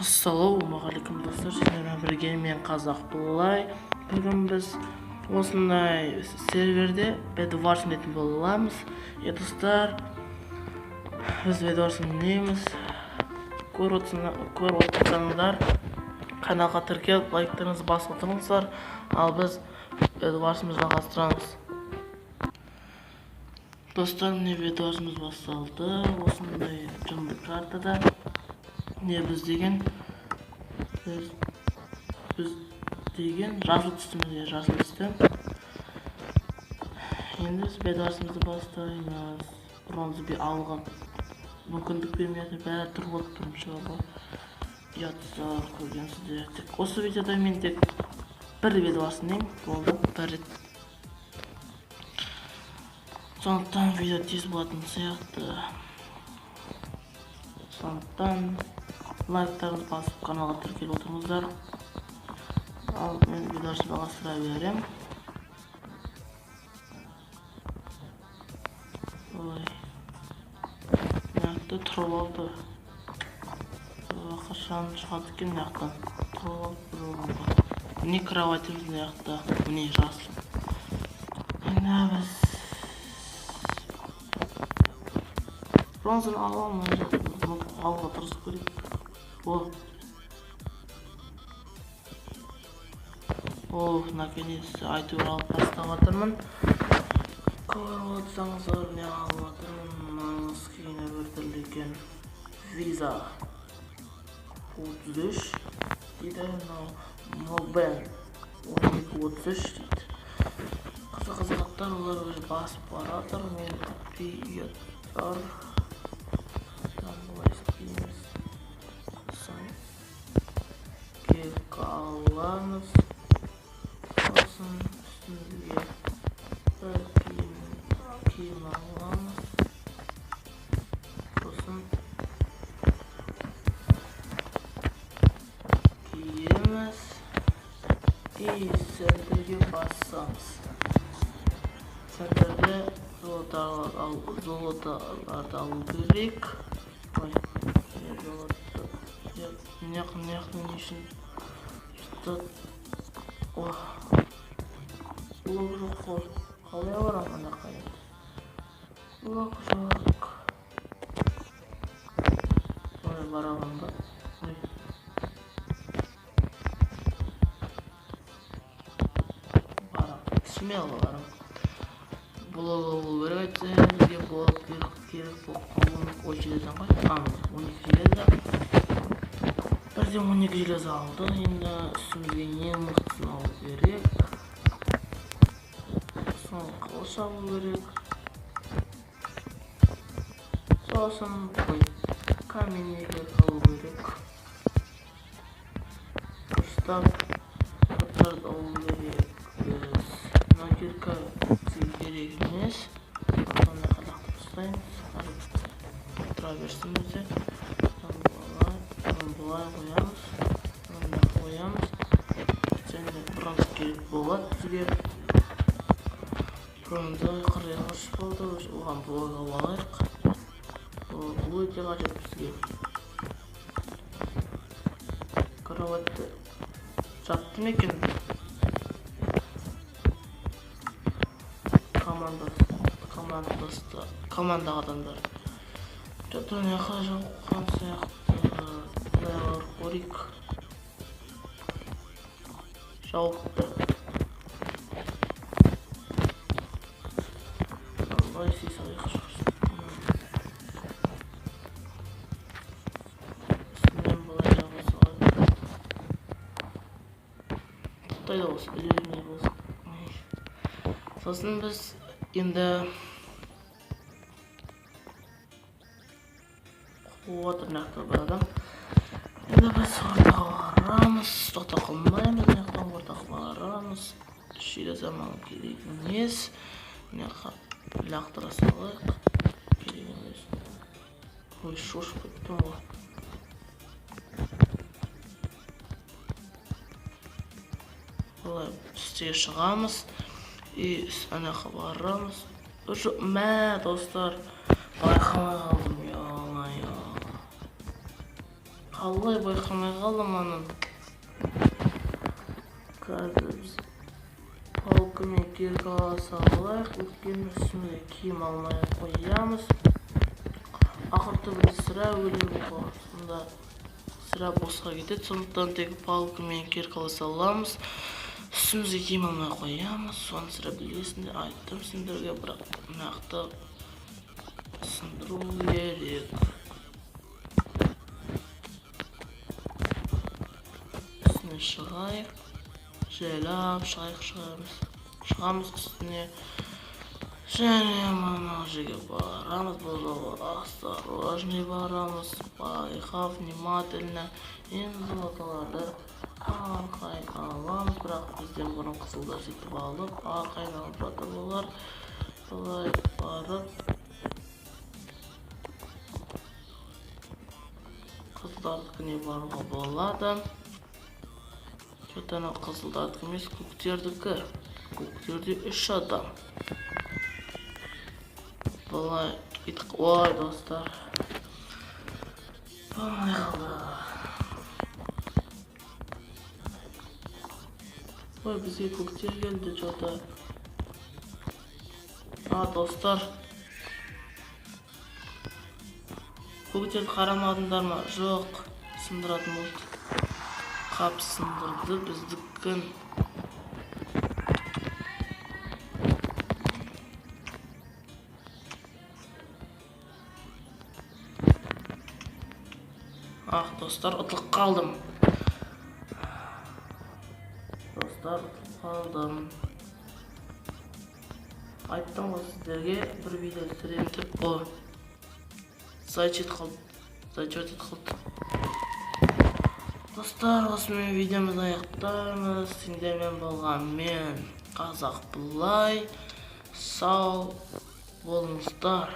Ассалаумағалейкум, достар! Сіздермен бірге мен, Қазақ Былай. Бүгін біз осындай серверде Bedwars ойнайтын боламыз. Е, достар, біз Bedwars ойнаймыз. Көріп отырсаңыздар, каналға тіркеліп, лайктарыңызды басып отырыңыздар. Ал біз Bedwars'ымызды жалғастырамыз. Достар, міне, Bedwars'ымыз басталды. Осындай жынды картада не біз деген біз деген жасыл түстіміз, иә, жасыл түсті. Енді біз Bedwars'ымызды бастаймыз. Бронза би алуға мүмкіндік бермей жатыр, бәрі тұрып отыр бірінші ғой. Ұятсыздар, көргенсіздер. Тек осы видеода мен тек бір Bedwars ойнаймын, болды, бір рет. Сондықтан видео тез болатын сияқты. Сондықтан лайктарыңызды басып, каналға тіркеліп отырыңыздар. Ал мен видеоны жалғастыра беремін. Ой, мына жақта тұрып алды. Қашан шығады екен мына жақтан? Тұрып алып бір орынға. Міне, кроватіміз мына жақта, міне, жасыл. Енді біз бронзаны ала алмай жатырмыз, алуға тырысу керек. О, о, наконец-то әйтеуір алып тастап жатырмын. Көріп отырсаңыздар, не алып жатырмын? Мынаның скині біртүрлі екен. Виза 33 дейді, мынау Мобен 1233 дейді. Қызық қызық аттар, олар уже басып баратыр. Мен күтпей, ұяттар. Былай істейміз. Сосын кирка аламыз. Сосын үстімізге бір киім аламыз. Сосын киеміз и центрге басамыз. Центрде золотоларды алу керек. Ой, не золото? Мына жақта не үшін? Что? О, блок жоқ қой. Қалай барамын ана жаққа енді? Блок жоқ. Ой, бара аламын ба? Ой. Барамын. Смело барамын. Блок алу керек айтса, бізге блок керек болып қалуы мүмкін. Ой, железо ғой. А, 12 железо. Бірден 12 железо алдық. Енді үстімізге ең мықтысын алу керек. Сосын қылыш алу керек. Сосын, ой, каменный алу керек. Дұрыстап заттарды алу керек. Біз мына кирка бізге керек емес. Соны лақтырып тастаймыз. Тұра берсін бізде. Былай, былай қоямыз. Мына қоямыз. Және бронза керек болады бізге. Бронза 43 болды. Оған блок алып алайық. Бұл өте қажет бізге. Кроватьты жапты ма екен? Командаға адамдар. Что-то мына жаққа жауған сияқты. Былай барып көрейік. Жауыпты. Былай істей салайық. Үстінен былай жаба салайық. Тоқтайды осы, үлгермей болсын. Сосын біз енді қуып отыр мына жақта бір адам. Енді біз ортаға барамыз, тоқтап қалмаймыз, мына жақтан ортаға барамыз. Железо маған керек емес. Мына жаққа лақтыра салайық. Керек емес. Ой, шошып кеттім ғой. Былай үстіге шығамыз. И ана жаққа барамыз. Мә, достар, байқамай қалдым, ё-моё. Қалай байқамай қалдым анын. Қазір біз палкамен кирка ала салайық. Өйткені үстімізге киім алмай қоямыз. Ақыр түбінде сірә өлеміз ғой. Сонда сірә босқа кетеді. Сондықтан тек палкамен кирка ала саламыз. Үстімізге киім алмай қоямыз. Соны сірә білесіңдер, айттым сендерге, бірақ нақты сындыру керек. Үстіне шығайық. Жайлап шығайық, шығамыз. Шығамыз үстіне. Және мына жерге барамыз. Бұл жолы осторожный барамыз. Байқап, внимательно. Енді золотоларды арқайын аламыз. Бірақ бізден бұрын қызылдар сөйтіп алып, арқайын алып жатыр олар. Былай барып қызылдардікіне баруға болады. Что-то анау қызылдардікі емес, көктердікі. Көктерде 3 адам. Былай кетіп, ой, достар. Болмай қалды. Ой, бізге көктер келді, что-то. А, достар. Көктерді қарамадыңдар ма? Жоқ, сындыратын болды. Қап сындырды біздікін. Ах, достар, ұтылып қалдым. Достар, ұтылып қалдым. Айттым ғой сіздерге, бір видео түсіремін деп. О, зачет қалды. Зачет қалды. Достар, осымен видеомызды аяқтаймыз. Сендермен болған мен, Қазақ Былай. Сау болыңыздар.